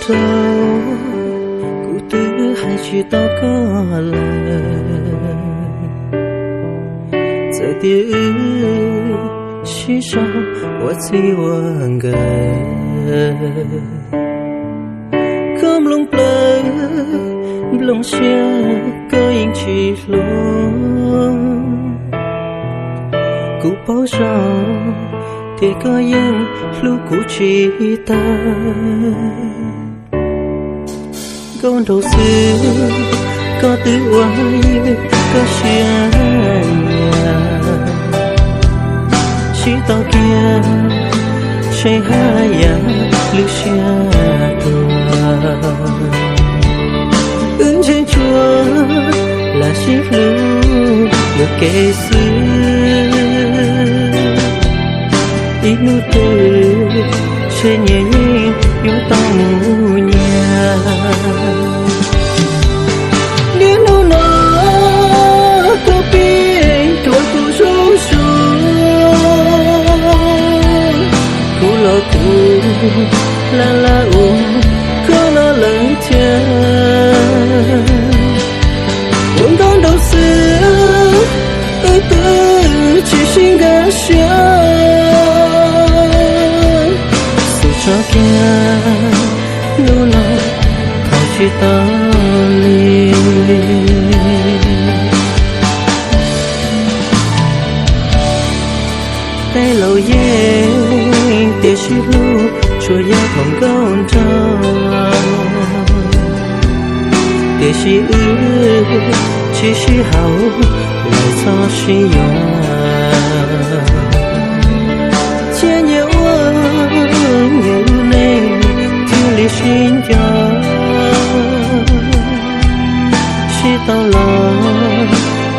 Tau, kuv twb hais tsis tau koj lawm, txawm tias wb sib sau ua txij ua nkawm. Koj nplooj plawv nplooj siab, koj yeej tsis hlob. Kuv paub zoo tias koj yeej hlub kuv tsis tag. Nkauj nraug xwb, koj twb ua ywg koj siab nyiam, sib tau kiag, seb haj yam lwm siab tuag. Wb ntshe tsuas lam sib hlub yuam kev xwb. Ib hnub twg ntshe nyias yeej yuav tau mus nyias. Niaj hnub no koj pib rhuav kuv zoo zoo, kuv los kuv laj laj ua koj los lawm thiab. Ua nkauj nraug xwb, wb twb tsis sib nkag siab. Xub tso kiag, hnub no thaum tsis tau li. Tej laus yeej tias sib hlub tsuas yog thaum nkauj nraug, tiam sis wb tsis sib haum, lawv txhob sib yuam. Cia nyias ua nyias lub neej thiaj li sib nco. Sib tau los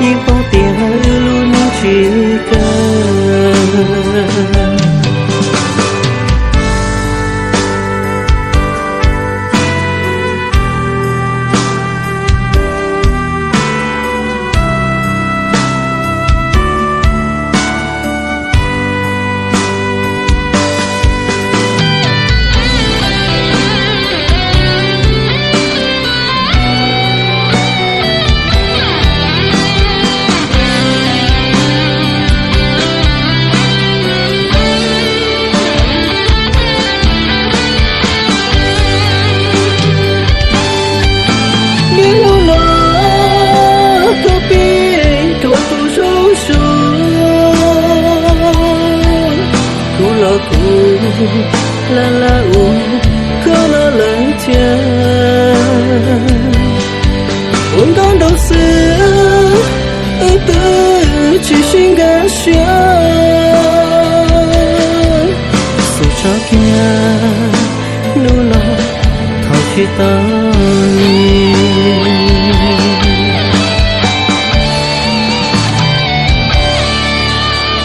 yeej paub tias wb lub neej tsis kawg. Niaj hnub no koj pib rhuav kuv zoo zoo, kuv los kuv laj laj ua koj los lawm thiab. Ua nkauj nraug xwb, wb twb tsis sib nkag siab. Xub tso kiag, hnub no thaum tsis tau li.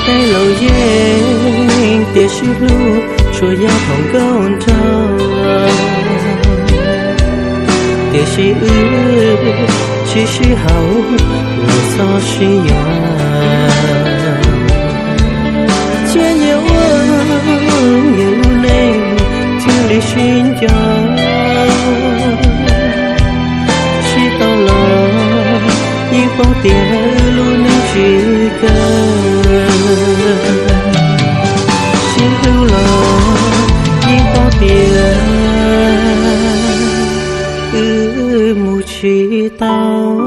Tej laus yeej tias sib hlub tsuas yog thaum nkauj nraug, tiam sis wb tsis sib haum, lawv txhob sib yuam. Cia nyias ua nyias lub neej thiaj li sib nco. Sib tau los yeej paub tias wb lub neej tsis kawg. Sib hlub los yeej paub tias wb mus tsis tau.